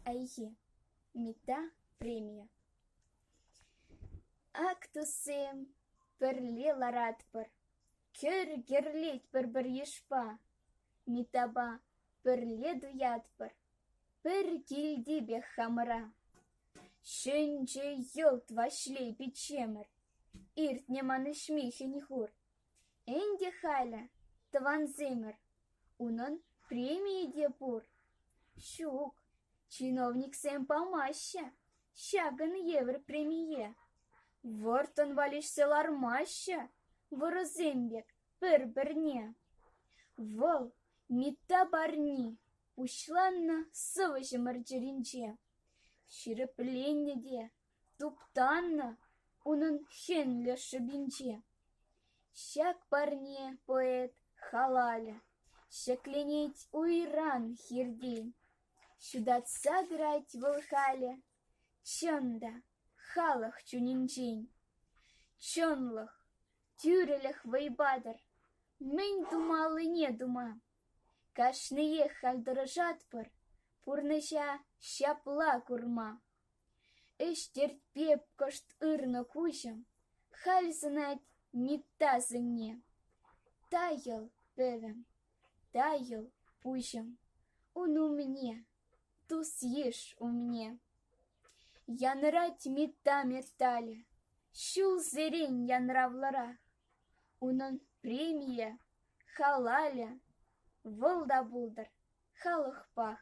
Айхи. Митта премийӗ. Ак туссем, пӗрле ларатпӑр, Кӗр кӗрлет пӗр-пӗр йышпа. Миттапа пӗрле туятпӑр, Пӗр килти пек хамӑра. Ҫӗнчӗ йӑлт Ваҫлей пиччемӗр, Иртнӗ манӑҫми хӗн-хур. Ӗнтӗ халӗ, тӑвансемӗр, унӑн премийӗ те пур. Ҫук, чиновниксем памаҫҫӗ ҫакӑн евӗр премие. Вӑрттӑн валеҫсе лармаҫҫӗ вӑрӑсем пек пӗр-пӗрне. Вӑл Митта парни пуҫланнӑ сӑвӑҫӑмӑр чӗринче. Ҫирӗпленнӗ те туптаннӑ унӑн хӗнлӗ шӑпинче. Ҫак парне поэт халалӗ ҫӗкленет уйран хиртен. Ҫутатса тӑрать вӑл халӗ, чӑн та, халӑх чунӗнчен. Чӑнлӑх, тӳрӗлӗх вӑй патӑр мӗн тумаллине тума. Кашниех халь тӑрӑшатпӑр пурнӑҫа ҫапла курма. Ӗҫ тертпе кӑшт ырнӑ куҫӑм халь сӑнать Митта сӑнне. Тайӑл, пӗвӗм, тайӑл, пуҫӑм, ун умне, тус-йыш умне. Янрать Митта металӗ, ҫулсерен янравлӑрах. Унӑн премийӗ, халалӗ, вӑл та пултӑр халӑхпах.